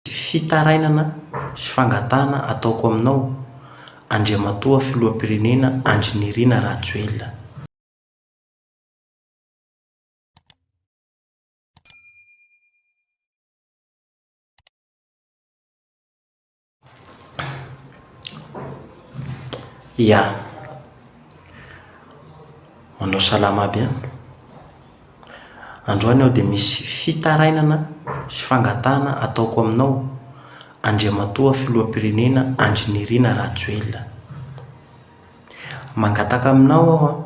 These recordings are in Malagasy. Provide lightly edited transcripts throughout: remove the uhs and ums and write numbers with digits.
Fitarainana sy fangatahana ataoko aminao Andriamatoa Filoham-pirenena Andry Nirina Rajoelina. Ya. Manao salama aby an. Androany aho dia misy fitarainana sy fangatahana ataoko aminao Andriamatoa Filoham-pirenena Andry Nirina Rajoelina. Mangataka aminao aho an,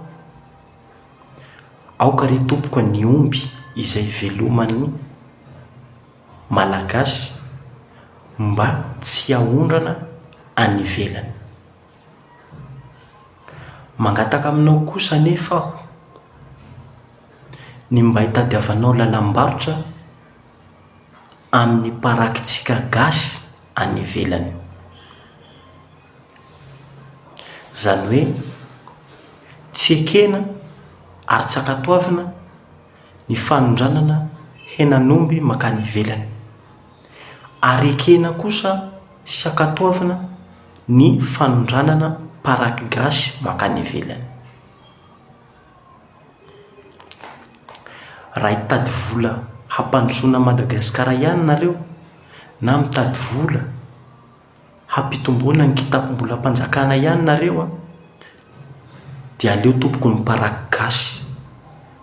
aoka re tompoko ny omby izay iveloman'ny Malagasy mba tsy haondrana any ivelany. Mangataka aminao kosa anefa aho ny mba hitadiavanao lalam-barotra amin'ny mparakitsika gasy any ivelany. Izany hoe tsy ekena ary tsy ankatoavina ny fanondranana henan'omby mankany ivelany. Ary ekena kosa sy ankatoavina ny fanondranana paraky gasy mankany ivelany. Raha hitady vola hampandrosoana an'i Madagasikara ihany nareo na mitady vola Hampitomboina ny kitapom-bolam-panjakana ihany nareo an! Dia aleo tompoko ny paraky gasy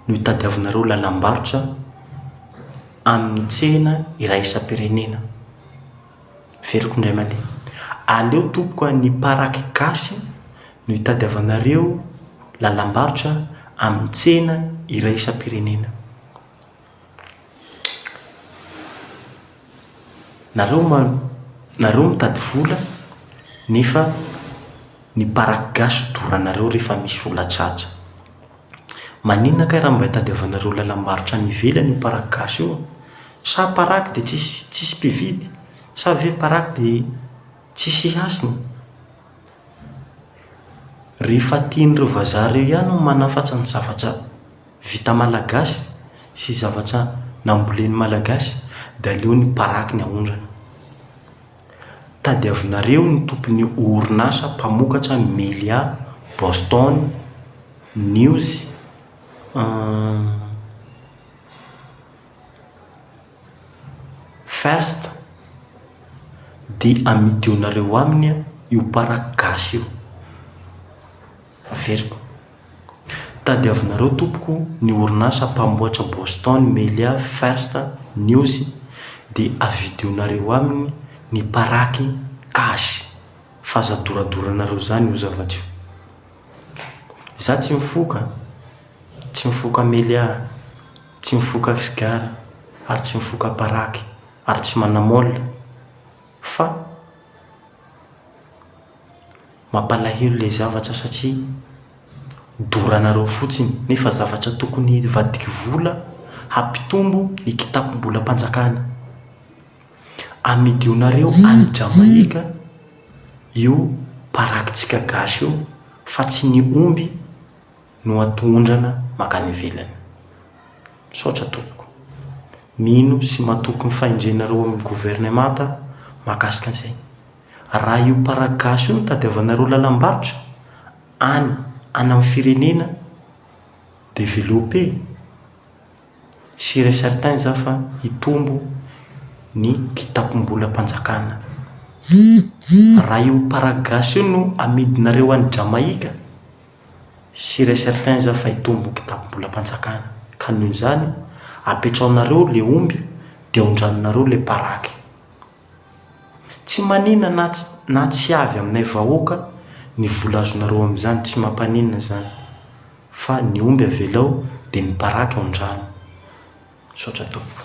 no hitadiavinareo lalam-barotra amin'ny tsena iraisam-pirenena. Averiko indray mandeha, aleo tompoko ny paraky gasy no hitadiavanareo lalam-barotra amin'ny tsena iraisam-pirenena. Nareo ma- nareo mitady vola nefa ny paraky gasy doranareo rehefa misy olona tratra. Maninona kay raha mba itadiavanareo lalam-barotra any ivelany io paraky gasy io? Sa paraky dia tsisy tsisy mpividy? Sa ve paraky dia tsisy hasiny? Rehefa tian'ireo vazaha ireo ihany ny manafatra ny zavatra vita malagasy sy zavatra nambolen'ny malagasy dia aleo ny paraky ny aondrana. Tadiavinareo ny tompon'ny orinasa mpamokatra Melia, Boston, News, First dia amidionareo aminy io paraky gasy io. Averiko. Tadiavinareo tompoko ny orinasa mpamboatra Boston, Melia, First, News dia avidionareo aminy ny paraky gasy fa aza adoradoranareo zany io zavatra io. Za tsy mifoka, tsy mifoka Melia, tsy mifoka sigara ary tsy mifoka paraky ary tsy manamôla fa Mampalahelo ilay zavatra satria doranareo fotsiny nefa zavatra tokony hivadiky vola hampitombo ny kitapom-bolam-panjakana. Amidionareo any Jamaika io paraky-tsika gasy io fa tsy ny omby no atohondrana mankany ivelany. Misaotra tompoko. Mino sy matoky ny fahendrenareo amin'ny governemanta mahakasika an'izay. Raha io paragasy io no tadiavanareo lalam-barotra any any amin'ny firenena développé, sûr et certain za fa hitombo ny kitapom-bolam-panjakana. Raha io paragasy io no amidinareo any Jamaïque, sûr et certain za fa hitombo ny kitapom-bolam-panjakana. Ka noho izany, apetraonareo le omby dia aondranonareo le paraky. Tsy maninona na tsy na tsy avy aminay vahoaka ny vola azonareo amin'izany, tsy mampaninona izany fa ny omby avelao dia ny paraky aondrano. Misaotra tompoko.